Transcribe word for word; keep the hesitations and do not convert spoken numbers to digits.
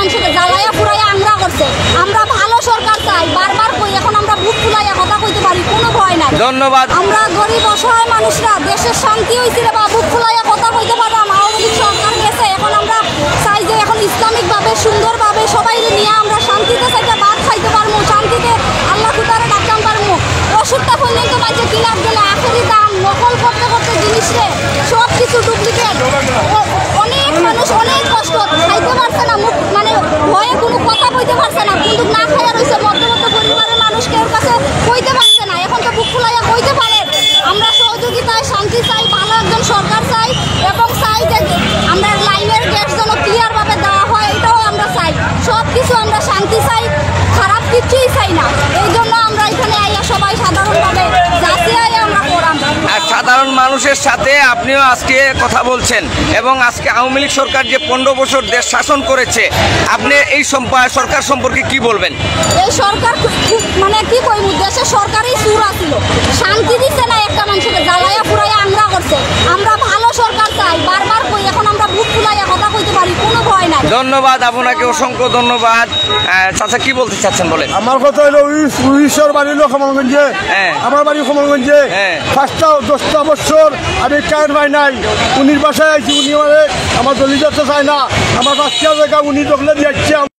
মানুষকে জ্বালাইয়া পুড়াইয়া আমরা করছে। আমরা ভালো সরকার চাই, বারবার কই, এখন আমরা বুক ফুলাইয়া কথা কইতে পারি, কোনো ভয় নাই। ধন্যবাদ। আমরা গরিব অসহায় মানুষরা, দেশের শান্তি হইছে রে বা, বুক ফুলাইয়া কথা কইতে পারলাম। আওয়ামী লীগ সরকার গেছে, এখন আমরা চাই যে এখন ইসলামিক ভাবে, সুন্দরভাবে সবাই নিয়ে আমরা শান্তিতে চাইতে ভাত খাইতে পারবো, শান্তিতে আল্লাহ খুদারে ডাকতাম পারবো। ওষুধটা পর্যন্ত পাইছে কিনার গেলে আখেরি দাম, নকল করতে করতে জিনিসে সব কিছু ডুপ্লিকেট। অনেক মানুষ অনেক কষ্ট, খাইতে পারছে না, মুখ মানে ভয়ে কোনো কথা কইতে পারছে না, কিন্তু না খাইয়া রইছে। মধ্যবিত্ত পরিবারের মানুষ কেউর কাছে কইতে পারছে না। এখন তো বুক ফুলাইয়া কইতে পারে। আমরা সহযোগিতায় শান্তি চাই, ভালো একজন সরকার চাই, এবং চাই যে আমরা লাইনের গ্যাস যেন ক্লিয়ার ভাবে দেওয়া হয়, এটাও আমরা চাই। সব কিছু আমরা শান্তি চাই, খারাপ কিছুই চাই না। এই জন্য আমরা এখানে আইয়া সবাই সাধারণভাবে যাচিয়ে আইয়া আমরা করাম। আর সাধারণ মানুষের সাথে আপনিও আজকে কথা বলছেন, এবং আজকে আওয়ামী লীগ সরকার যে পনেরো বছর দেশ শাসন করেছে, আপনি এই সম্প- সরকার সম্পর্কে কি বলবেন? এই সরকার খুব, খুব, মানে কি কইমু, দেশে সরকারই চুর আছিল, শান্তি দিছে না, একটা মানুষকে জ্বালাইয়া পুড়াইয়া আমরা করছে। আমরা ভালো সরকার চাই, বারবার কই, এখন আমরা বুক ফুলাইয়া কথা কইতে পারি, কোনো ভয় নাই। ধন্যবাদ আপনাকে, অসংখ্য ধন্যবাদ। আহ, চাচা, কি বলতে চাচ্ছেন, বলেন। আমার কথা হলো, উনিশ-, উনিশশোর বাড়ি হলো কমলগঞ্জে। হ্যাঁ। আমার বাড়ি কমলগঞ্জে। হ্যাঁ। পাঁচটা, দশটা বছর আমি কারেন্ট পাই নাই। উনির বাসায় আইছি, উনি মানে আমার দলিল দিতে চায় না। আমার পাঁচটা জায়গা উনি দখলে দিয়ে আসছে।